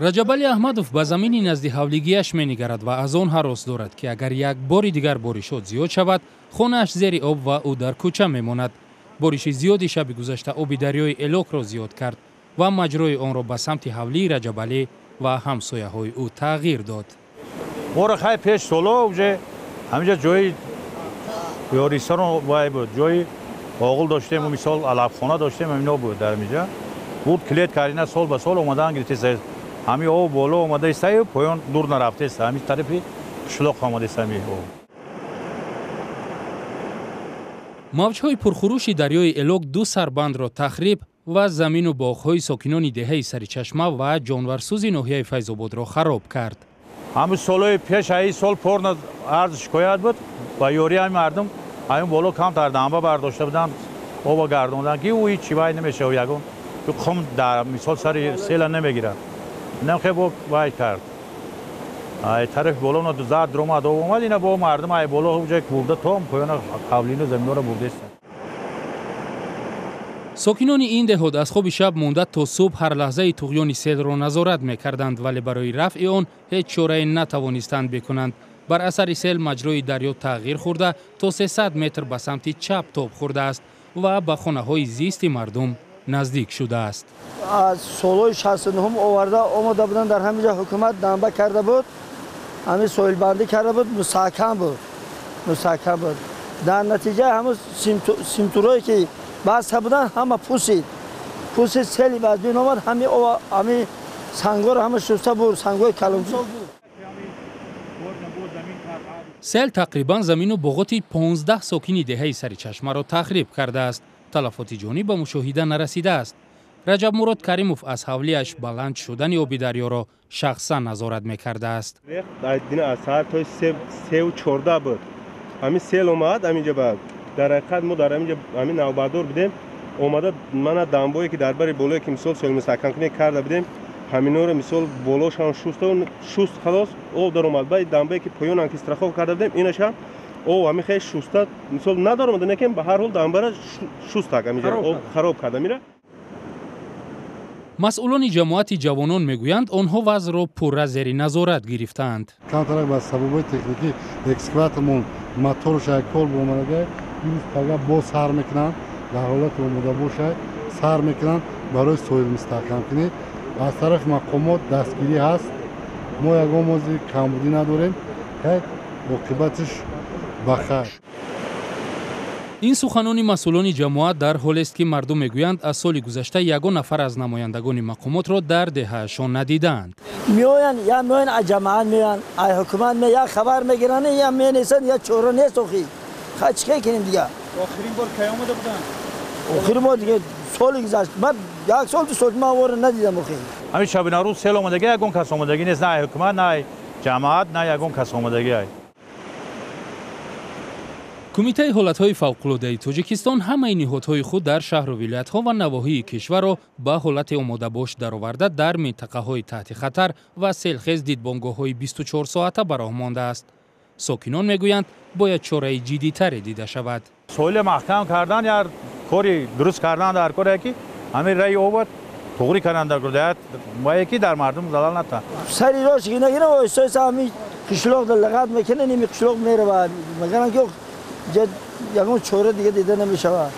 Раҷабалӣ Аҳмадов ба замини назди ҳавлигиаш менигарад ва аз он ҳарос дорад, ки агар як бори дигар боришот зиёд шавад, хонааш зери об ва ӯ дар кӯча мемонад. Бориши зиёди шаби гузашта оби дарёи Элокро зиёд кард ва маҷрои онро ба самти ҳавлии Раҷабалӣ ва ҳамсояҳои ӯ тағйир дод. Моро хай пеш соло уже ҳаминҷа ҷои ёристоно вай буд, ҷои оғул доштем, мисол алафхона доштем, ҳамино буд дар ҳаминҷа. Буд клет кардина, сол ба сол омадан гирифтеста. Ҳами об боло омадаистаю поён дур нарафтеста, ҳами тарафи қишлоқ омадаиста ҳами об. Мавҷҳои пурхурӯши дарёи Элок ду сарбандро тахриб ва замину боғҳои сокинони деҳаи Саричашма ва ҷонварсӯзи ноҳияи Файзободро хароб кард. Ҳамин солҳои пеш аи сол порна арз шикоят буд, ба ёрии ҳами мардум ҳамин боло камтар дамба бардошта буданд, оба гардондан, ки ӯ ҳеҷ вай намешавад, ягон қум дар мисол сари села намегирад. Инам хе бо вай кард. Ай тарафи боло зард омад, об омад, ина бо мардум ай боло уҷа бурда то поёна ҳавлину заминҳоро бурдеста. Сокинони ин деҳот аз хоби шаб монда то субҳ ҳар лаҳзаи туғёни селро назорат мекарданд, вале барои рафъи он ҳеҷ чорае натавонистанд бикунанд. Бар асари сел маҷрои дарё тағйир хӯрда то 300 метр ба самти чап тоб хӯрдааст ва ба хонаҳои зисти мардум наздик шудааст. Аз солҳои 69 оварда омода буданд, дар ҳамин ҷо ҳукумат дамба карда буд, ҳамин соҳилбандӣ карда буд, мустаҳкам буд, мустаҳкам буд. Дар натиҷа ҳамун симтурое ки баста буданд, ҳама пусид. Пусид, сели баъд бин омад, ҳами сангҳоро ҳама шуста бурд, сангҳои калонсол буд. Сел тақрибан замину боғоти 15 сокини деҳаи Саричашмаро тахриб кардааст. Талафоти ҷонӣ ба мушоҳида нарасидааст. Раҷабмурод Каримов аз ҳавлиаш баланд шудани оби дарёро шахсан назорат мекардааст. Аз саҳар то 3:14 буд. Ҳамин сел омад ҳаминҷа, ба дар ҳақиқат мо дар ҳаминҷа ҳамин навбатдор будем. Омада мана дамбое ки дар бари болое ки мисол соҳил мустаҳкамкунӣ карда будем, ҳаминҳоро мисол болошам шуст, халос об даромад. Баъд дамбое ки поёнам ки страхов карда будем, инашам об ҳамин хел шуста мисол надаромада, некем ба ҳар ҳол дамбара шустак ҳаминҷа об хароб карда мира. Масъулони ҷамоати ҷавонон мегӯянд, онҳо вазъро пурра зери назорат гирифтаанд. Камтарак ба сабабҳои техникӣ экскаватормон моторш кор бомадага, имрӯз пага боз сар мекунанд, дар ҳолати омода бошад сар мекунанд барои соҳил мустаҳкамкунӣ. Аз тарафи мақомот дастгирӣ ҳаст, мо ягон мози камбудӣ надорем, оқибатиш ба хайр. Ин суханони масъулони ҷамоат дар ҳолест, ки мардум мегӯянд, аз соли гузашта ягон нафар аз намояндагони мақомотро дар деҳаашон надидаанд. Меоянд, я меоянд, аз ҷамоат меоянд, аз ҳукумат меоянд, як хабар мегиранд, я менесанд, я чора нест. Охи хай чӣ кор кунем дигар? Охирин бор кай омада буданд? Охирин бор дига соли гузашт, ман як сол, 2 сол ман ворро надидам. Охи ҳамин шабинарӯз сел омадагӣ, ягон кас омадагӣ нест, на ҳукумат, на ҷамоат, на ягон кас омадагӣ. Кумитаи ҳолатҳои фавқулодаи Тоҷикистон ҳамаи ниҳодҳои худ дар шаҳру вилоятҳо ва навоҳии кишварро ба ҳолати омодабош дароварда, дар минтақаҳои таҳти хатар ва селхез дидбонгоҳҳои 24 соата ба роҳ мондааст. Сокинон мегӯянд, бояд чораи ҷиддитаре дида шавад. Соҳили маҳкам кардан я кори дуруст кардан дар коре ки ҳамин раи обад туғрӣ кардан дар вае ки дар мардум залал натан. Сари рош ки нагирам, оҳиста ҳамин қишлоқ дар лағат мекунанд, ими қишлоқ меравад, мегананд ки ягон чора дига дида намешавад.